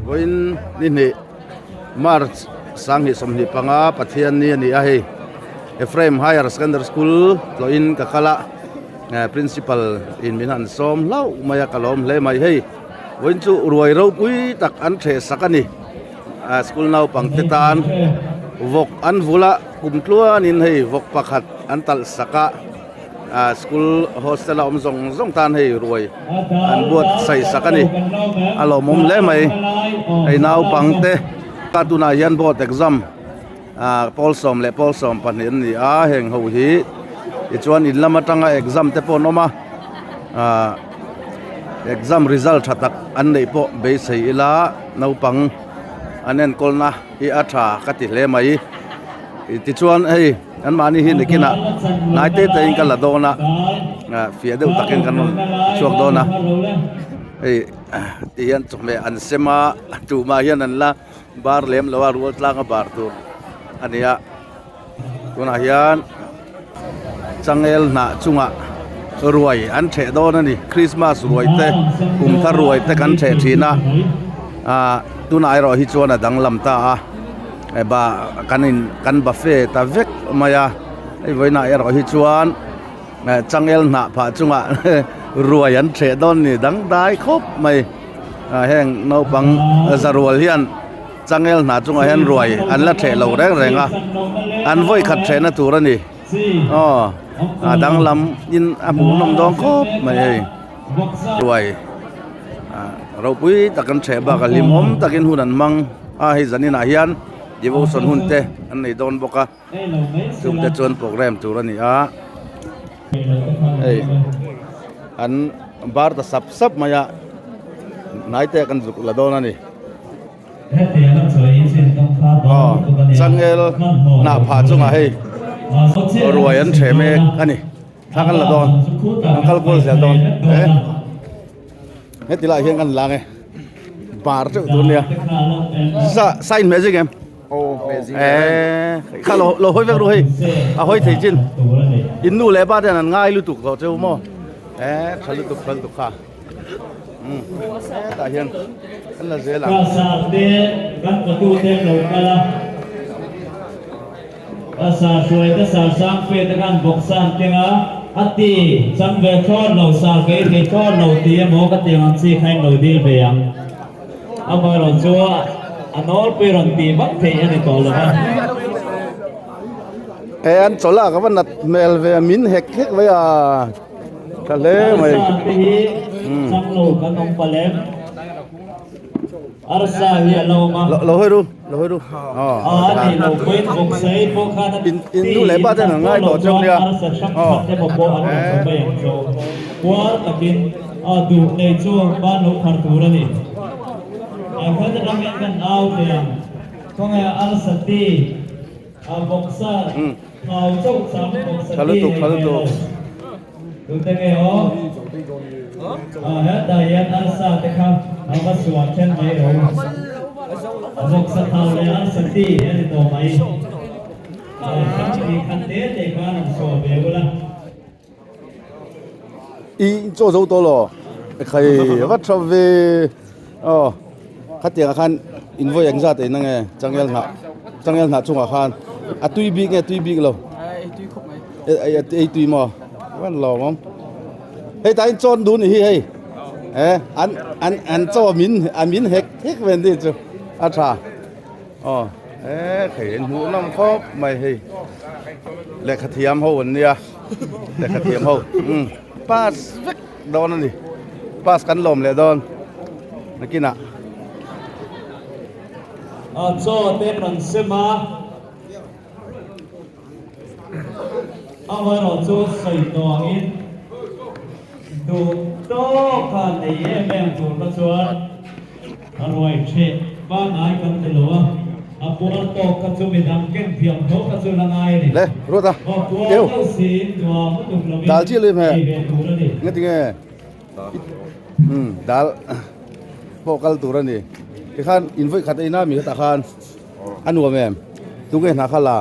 Vawiin ni hnih March 2025 Pathianni a ni a hei Ephraim Higher Secondary School tlawhin ka kal a Principal in min han sawm hlauh mai a ka lawm hle mai hei vawiin chu ruai ropui tak an theh sak a ni school naupang te tan vawk an vul a kum tluanin hei vawk pakhat an talh sak a. ah school hostel a awm zawng zawng tan hei ruai an buatsaih sak a ni a lawmawm hle mai hei naupang te a tunah hian board exam ah pawl sawm leh pawl 12 an ni a heng ho hi tichuan in lam atanga exam te pawh an awm a ah exam result tha tak an neih pawh beisei ila naupang an enkawlna hi a tha ka ti hle mai tichuan hei. An mahni hi nikinah hnai te te in ka la dawn a ah fiah deuh takin kan rawn chhuak dawn a hei ti hian chawhmeh an sem a tumah hian an la bar lem lo a rual tlang a bar tur a ni a tunah hian changel hnah chungah ruai an theh dawn a ni christmas ruai te kum thar ruai te kan theh thin a ah tunah erawh hi chuan a danglam ta a. Ba kan in kan buffet ta vek mai a hei vawiinah erawh hi chuan changel hnah phah chungah ruai an ṭheh dawn ni dangdai khawp mai ah heng naupang zarual hian changel hnah chungah hian ruai an la ṭheh lo reng reng a an vawi khat ṭhehna tur a ni aw a danglam in a hmuhnawm dawn khawp mai hei ruai ah ropui tak an ṭheh bakah hlimawm takin hun an hmang. A hei zaninah hian devotion hun te an nei dawn bawk a chung te chuan program tur a ni a hei an bar ta sap sap mai a hnai te kan zuk la dawn a ni aw changel hnah phah chungah hei ruai an ṭheh mek a ni thla kan la dawn an kal kual zel dawn e. Heti lai hian kan lang e bar teuh tur nia sa sa in hmeh zing em eh kha lo lo hawi vek ru hei a hawi thei chin in nu leh pa te an ngai lutuk tawh cheu maw eh tha lutuk tha lutuk kha um hetah hian kan la zel ang. Ka sar hruai ka sar sang fe te khan bawk san keng a, a ti chang ve thlawt lo, sar ka i thei thlawt lo ti emaw ka ti ang chi kha in lo dil ve ang. Amaherawh chu a nawlpui rawn tih vak theih a ni tawh lo va. He an chawlh a ka va nat hmel ve a min hek hek mai a tha hle mai. Arsa te hi chang lo kan awm palh em? Arsa hi a lo awm a. Lo hawi ru. Lo hawi ru. A ni lo pawhin bawksai pawh khan a In in nu leh pa ten an ngai tawh cheu nia. Arsa hrang khat emaw pawh an rawn chho mai ang chu. Puar takin a duh nei chu ban lo phar tur a ni. A khat atang hian kan au thei ang. Khawnge arsa ti a bawksa thau chauh chang bawksa ti ei ve lo. Tute nge aw? Ah hetah hian arsa te kha a va suah then mai ro. A vawksa thau leh arsa ti a ni tawh mai. Ah hrang ti khat te te khan an suah ve ula. I chaw zo tawh lo khai va tha ve aw khatiang ah khan in vawi engzat ei na nge changel hnah changel hnah chungah khan a tui bik nge tui bik lo. Ei tui maw van lawm awm hei tain chawn dun hi hei e an an an chaw min a min hek hek ven ti chu a tha aw e khei an hmuh nawm khawp mai hei lehkha thiam ho an nia lehkha thiam ho um pass vek dawn a ni pass kan lawm leh dawn nakinah a chaw te rawn sem a. Amaherawh chu sawi tawh angin duh tawka nei em em tur kha chuan a ruai ṭheh pangngai kan ti lo a, a puar tawk kha chu midang ken thiam tho kha chu la ngai a ni. Le, ruat a, Aw puar keu. deuh siin nuam lutuk lovin Dal chiah lem he. ei ve tur a ni. Nga tinge? Um, dal pawh kal tur a ni. Tikhan in vawi khat eina mi hetah khan. A nuam em? Tunge hna kha la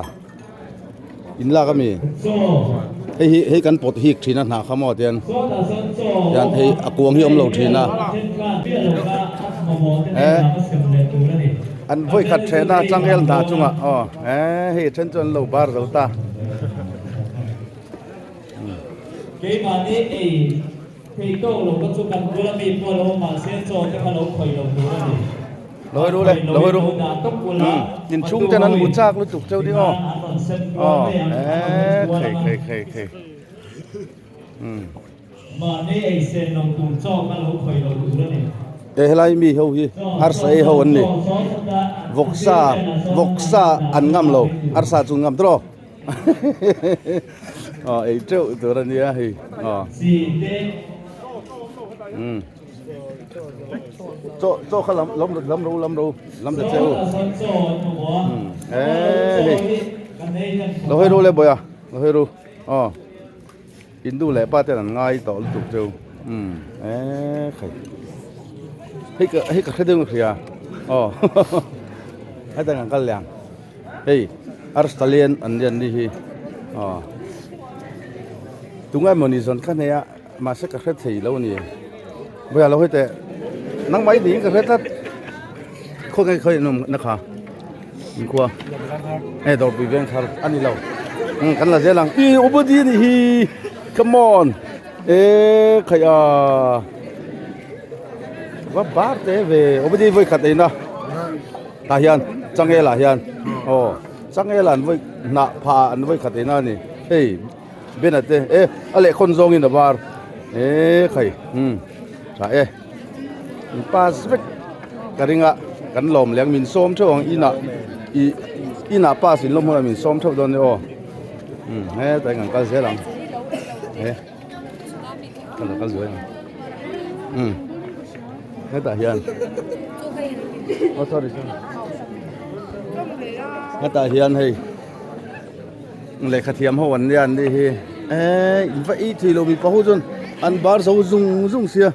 in lak ami? Hei hi hei kan pawt hik thin a hna kha maw tian tian hei a kuang hi a awm lo thin a eh. An vawi khat thehna changel hna chungah aw eh hei then chu an lo bar zo ta. Keimahni ei thei tawk lo kha chu kan bula mi pawh lo awm mahse chaw te kha lo khawi lo tur a ni. Lo hawi ru le, lo hawi ru. In chhung ten an hmu chak lutuk cheu ding aw. Aw eh khei khei khei khei. Mahni ei sen lo tur chaw kha lo khawi lo tur a ni. He helai mi ho hi arsa ei ho an ni. Vawksa vawksa an ngam lo arsa chu ngam tawh aw ei teuh tur a nia hei aw. Chaw chaw kha lam lam lam ro lam ro lam ta che u. Eee hei lo hawi ru le bawih a lo hawi ru aw. In nu leh pa ten an ngai tawh lutuk cheu umm eee khai hei ka hei ka hre deuh hria aw heta kan kal leh ang hei arstalian an lian ni hi aw tunge mawni zawn kha hneia mahse ka hre thei lo a ni vawiah lo hawi teh nangmah i niin ka hre tlat khawnge khawi an awm na kha. Inkhua e dawrpui veng thar a ni lo kan la zel ang i ubadi ni hi come on e khai a va bar te ve ubadi voi khat eina tah hian changel ah hian aw changel an voi hnah pha an voi khat eina ani hei bena te e a lehkhawn zawngin a bar e khai tha e. In pass vek ka ring a kan lawm leh ang min sawm theuh ang inah ih inah pass in lawm hunah min sawm theuh dawn nia aw umm hetah hian kan kal zel ang he kan lo kal zuai ang umm hetah hian oh sorry sorry hetah hian hei lehkha thiam ho an nia an nih hi eee in va ei thei lo mipa ho chuan an bar zo zung zung sia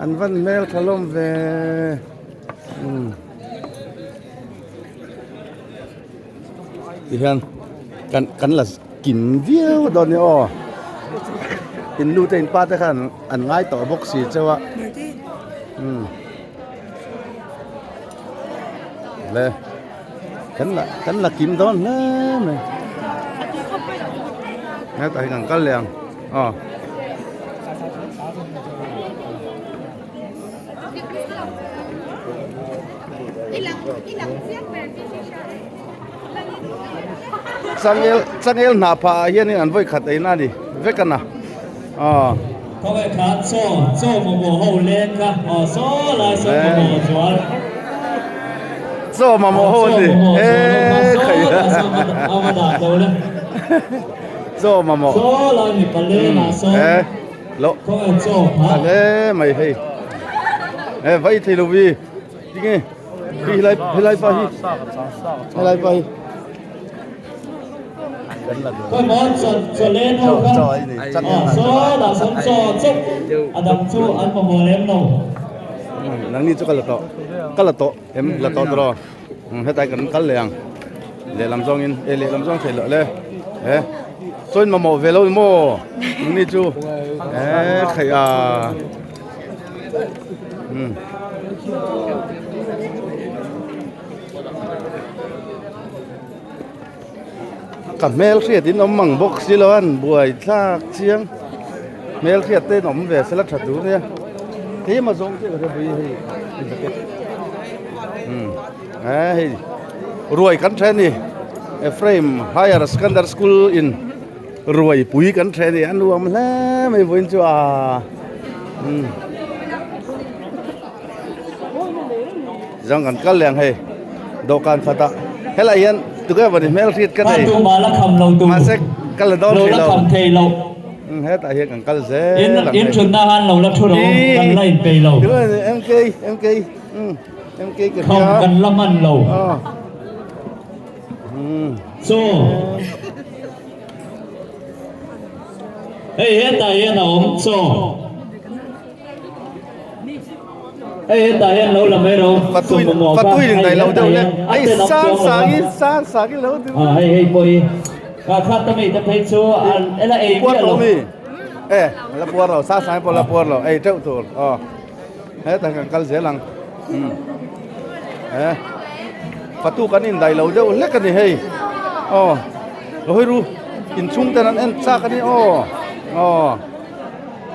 an van hmel tha hlawm ve umm tihian kan kan la kim viau dawn nia aw in nu te in pa te khan an ngai tawh bawk si cheu a umm le. Kan la kan la kim dawn hle mai hetah hian kan kal leh ang aw. Changel changel hnah phah ah hianin an vawi khat eina a ni vek a na aw. Khawngaih khan chaw chaw mamawh ho leng kha aw saw lai saw mamawh zual. Chaw mamawh ho ni eee khai chaw mamawh saw lai mi palen ah saw eh lo khawngaih chaw kha a hle mai hei eh vai thei lo vi tinge hi helai helai pa hi helai pa hi Nangni chu ka la tawh ka la tawh em la tawh tawh hetlai kan kal leh ang lehlam zawngin e lehlam zawng theih loh le e chaw in mamawh ve lo maw nangni chu e khaih a um. Ka hmel hriat in awm ang bawk si lo a an buai thlak chiang hmel hriat te in awm ve sela tha tur nia tlem a zawng chiah ka hre pui hei jacket umm eh hei ruai kan then ni Ephraim Higher Secondary School in ruai pui kan then ni a nuam hle mai vawiin chu a umm. Zang kan kal leh ang hei dawhkan khatah helai hian tuke vani hmel hriat ka nei mahse ka la dawn thei lo hetah hian kan kal zel ang hei MK MK MK ka hria Hei hetah hian a awm chaw. Hei hetah hian lo la mai ro. Fatui fatui in dai lo deuh le. Ai sang sang in sang sang in lo deuh. Ah hei hei pawh hi. Ka kha ta mi te phei chu ela ei puar to mi. Eh la puar lo sang sang pawh la puar lo ei teuh tur. Aw. Hetah kan kal zel ang. Um. Eh. Fatu kan indaih lo deuh hlek a ni hei. Aw hawi ru inchhung ten an en chak a ni aw aw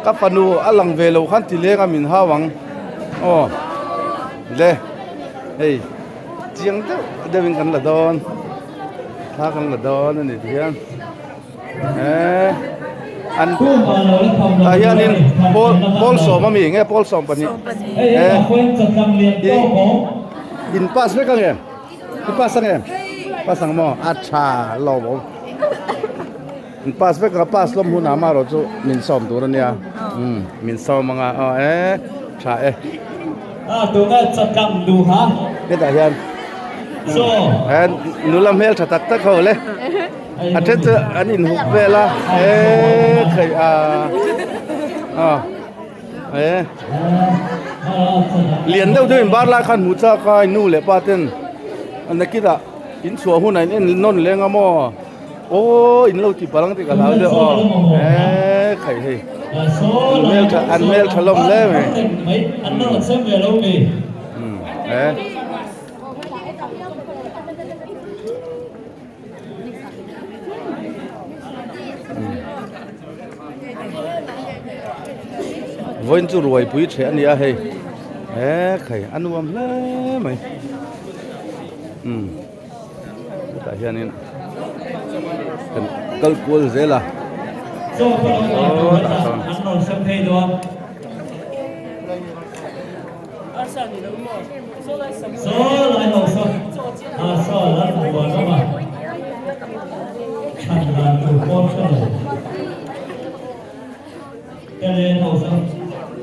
ka fanu a lang ve lo khan ti leng a min hau ang aw le hei chiang deuh deuh in kan la dawn thla kan la dawn a ni ti hian eh an tah hianin pawl pawl sawm a mi nge pawl 12 eh in pass vek ang em i pass ang em pass ang maw a tha lawm awm in pass vek ang a pass lawm hunah amaherawh chu min sawm tur a nia um min sawm ang a aw e tha e hetah hian nula hmel tha tak tak ho le. A then chu an inhup vel a eee khaih a aw e lian deuh deuh in bar lai khan hmuh chak a nu leh pa ten a nakitah in chhuah hunah in en nawn leng a maw aw in lo ti palh ang tih ka hlau deuh aw eee khaih hei an hmeltha an hmeltha hlawm hle mai umm e. Vawiin chu ruaipui ṭheh a ni a hei he khai a nuam hle mai umm hetah hianin kan kal kual zel a aw tah sawn.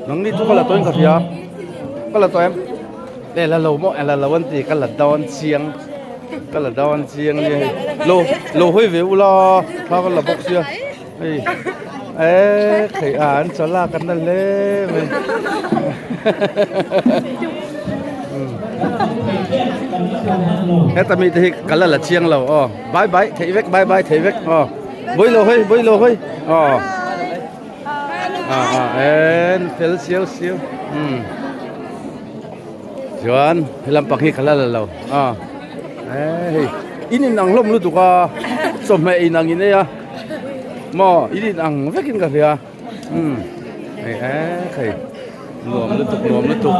Nangni chu ka la tawhin ka hria ka la tawh em e la lo maw e la lo an ti ka la dawn chiang ka la dawn chiang nia hei lo lo hawi ve ula thla ka la bawk sia hei e thei a an chaw lak an la hle mai heta mite hi ka la la chiang lo aw bye bye theih vek bye bye theih vek aw bawi lo hawi bawi lo hawi aw a a en fel siau siau um chuan helam pang hi ka la la lo a e hei in inang hlawm lutuk a chawhmeh inang in ei a maw in inang vekin ka hria um hei e hei nuam lutuk nuam lutuk.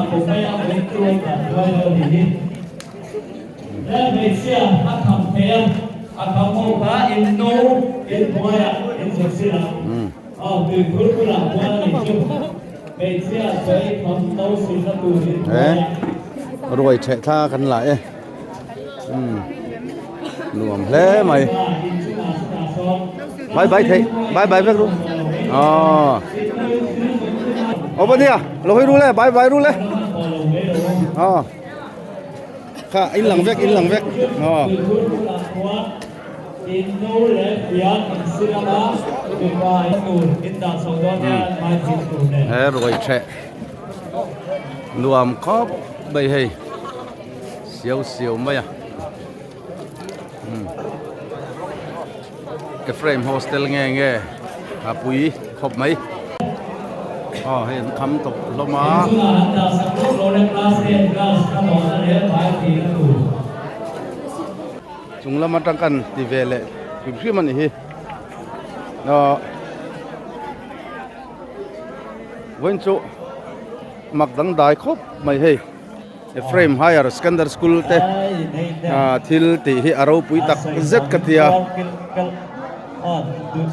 He ruai theh thla kan la e umm nuam hle mai bye bye theih bye bye vek ru aw aw va nia lo hawi ru le bye bye ru le aw kha in lang vek in lang vek aw. He ruai theh nuam khawp mai hei siau siau mai a Ephraim hostel nge nge a pui khawp mai aw hei an kham tawp hlawm a. Chung lam atang kan ti ve leh hrim hrim a ni hi ahh vawiin chu mak dangdai khawp mai hei Ephraim Higher Secondary School te ah thil tih hi a ropui tak zet ka tia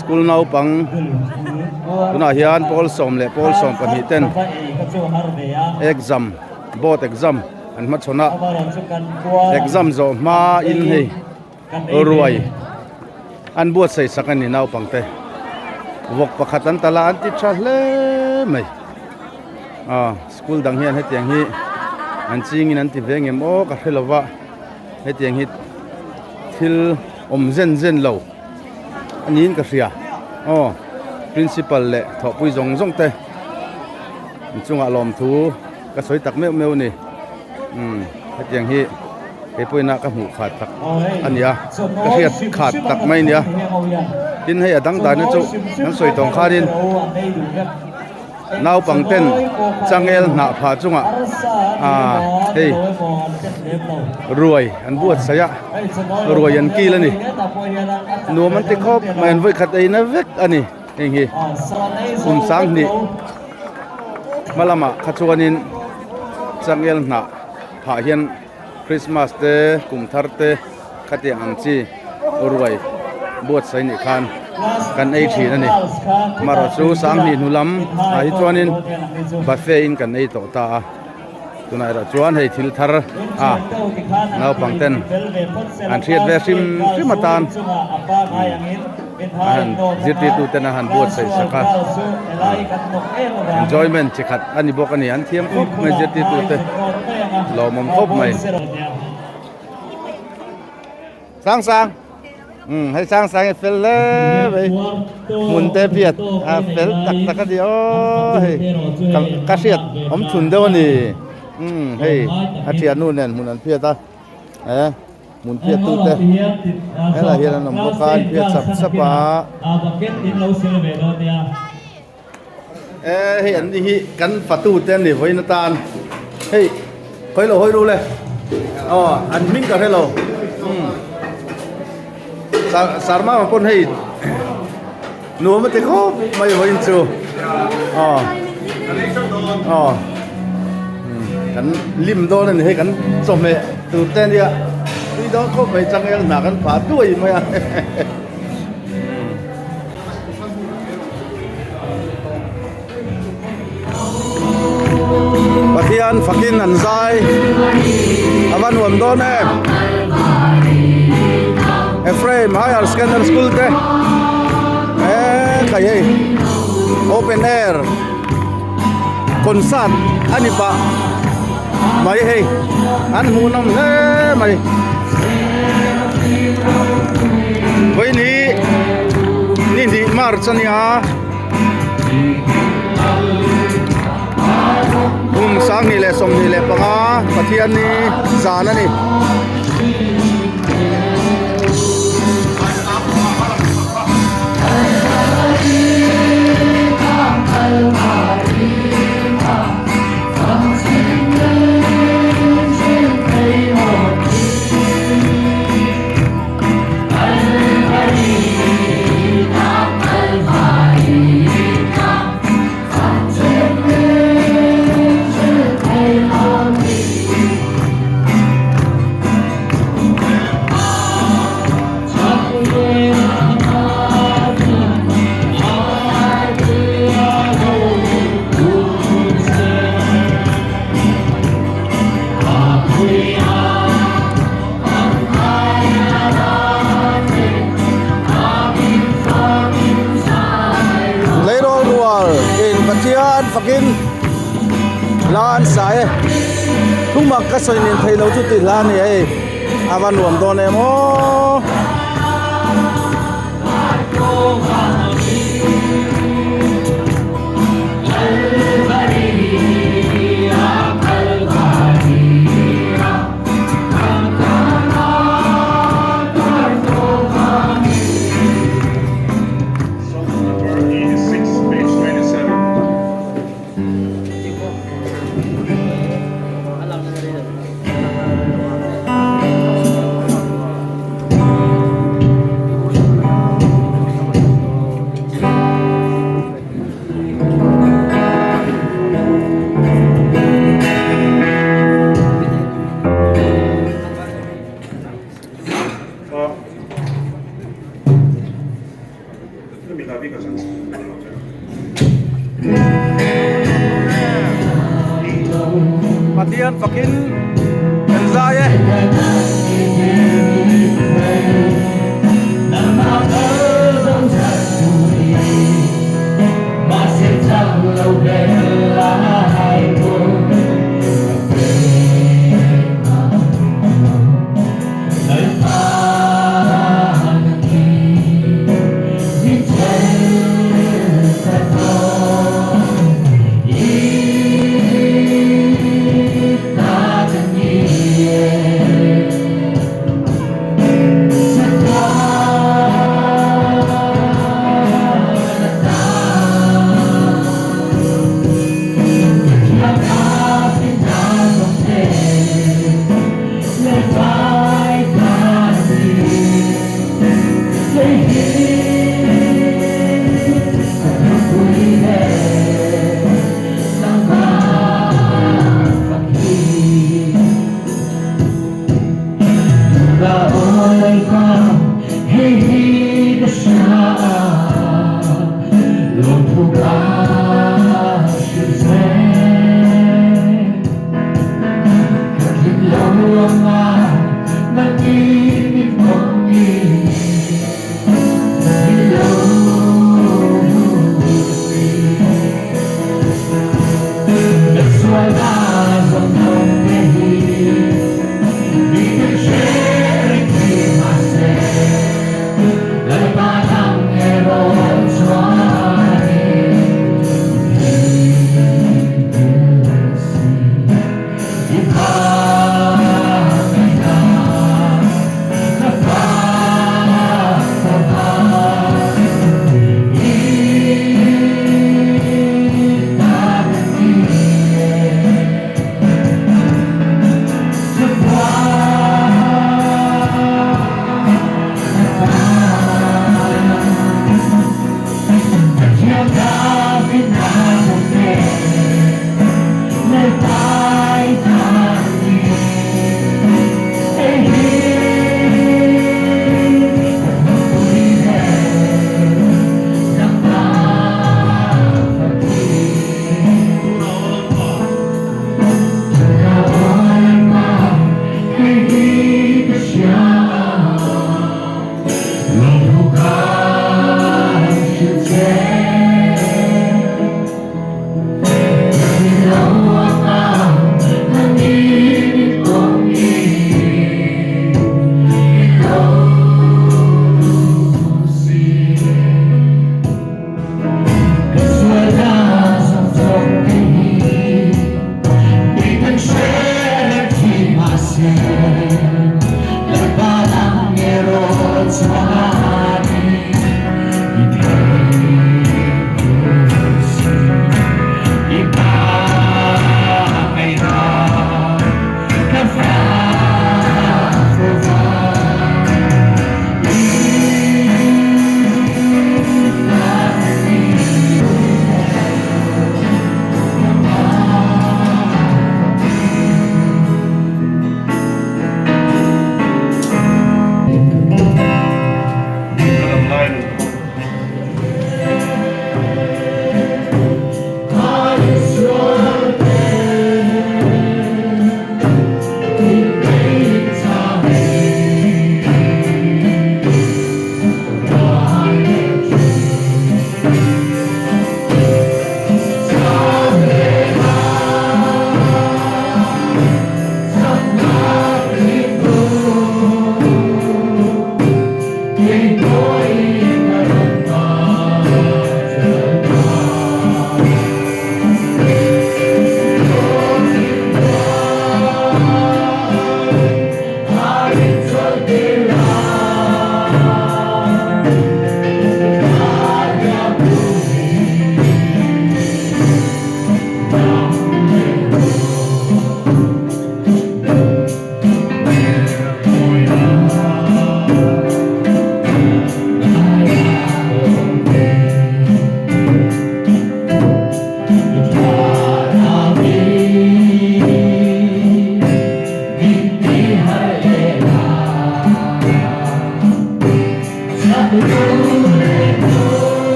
school naupang tunah hian pawl sawm leh pawl 12 ten exam board exam an hmachhawn a exam zawh hma in hei ruai an buatsaih sak a ni naupang te vawk pakhat an tal a an ti tha hle mai ah school dang hian hetiang hi an ching in an ti ve ngem aw ka hre lova hetiang hi thil awm zen zen lo a niin ka hria aw principal leh thawhpui zawng zawng te inchungah lawmthu. Ka sawi tak meuh meuh a ni. Umm hetiang hi kei pawhin a ka hmuh khat tak a ni a, ka hriat khat tak mai a ni a. Tin hei a dangdaina chu kan sawi tawng khanin. Naupang ten changel hnah phah chungah ah hei ruai an buatsaih a ruai an kil a ni nuam an ti khawp mai an vawikhat ei na vek a ni heng hi kum sanghnih hma lamah kha chuanin changel hnah phah hian Christmas te kum thar te khatiang ang chi ruai buatsaih nih khan kan ei thin a ni marawh chu sanghnih hnu lam ah hi chuanin buffet in kan ei tawh ta a tunah erawh chuan hei thil thar a naupang ten an hriat ve hrim hrim atan a han zirtirtu ten a han buatsaih sak a enjoyment chi khat a ni bawk a ni an thiam khawp mai zirtirtu te lawmawm khawp mai. Sang sang um hei sang sang hi fel hle mai hmun te biat a fel tak tak a ni aw hei ka ka hriat awm chhun deuh a ni um hei a thiannu nen hmun an phiat a eh hmun phiat tu te helai hian an awm bawk a an phiat chap chap a. E hei an ni hi kan fatu te an ni vawiin atan hei khawi lo hawi ru le aw an hming ka hre lo umm sarma pawn hei nuam a ti khawp mai vawiin chu aw aw kan lim dawn a ni hei kan chawhmeh tur te a nia tui dawn khawp mai changel hna kan phah duai mai a. Pathian fakin an zai a va nuam dawn em Ephraim Higher Secondary School te eh khai hei open air concert a ni pah mai hei an hmuhnawm hle mai vawiin hi ni hnih march a nia kum 2025 Pathianni zan a ni. Leirawl rual in Pathian fakin hla an sa e thuma ka sawi nen theilo chu tih hla a ni hei a va nuam dawn em aw. Pathian fakin kan zai e.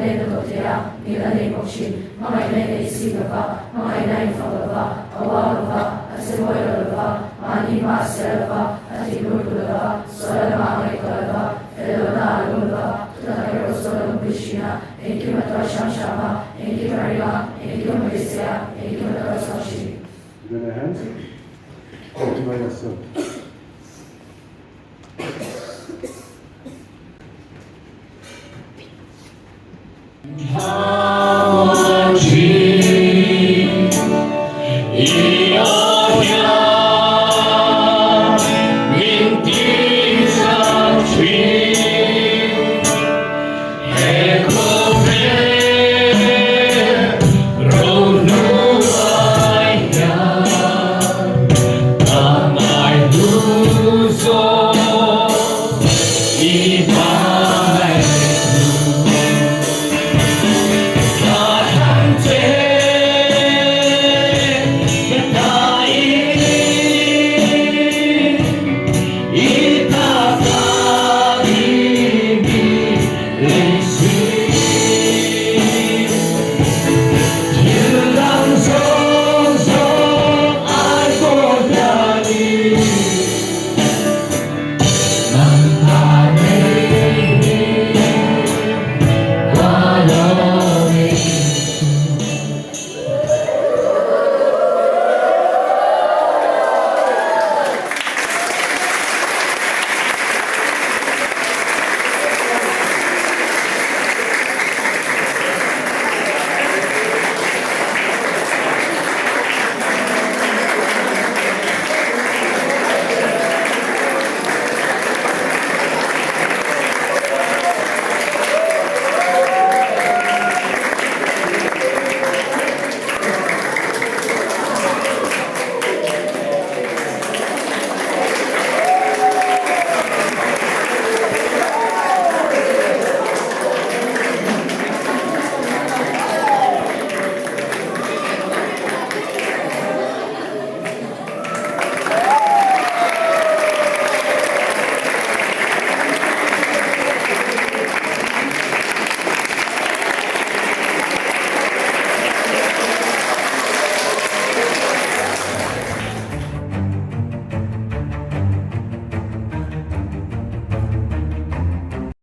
Hmangaihna in a dawh thei a, ngil a nei bawk thin. Hmangaihna in a isik lo va, hmangaihna a infak lo va, a uang lo va, a che mawi lo lo va, mahni hma a sial lo va, a thinur duh lo va, sual a lamah a ngaihtuah lo va, fel lohna a lung lo va, thutak erawh chu a lungpui thin a, engkim a tuar hram hram a, engkim a ring a, engkim a beisei a, engkim a tuar chhuak thin. Join our hands. Fortify yourself.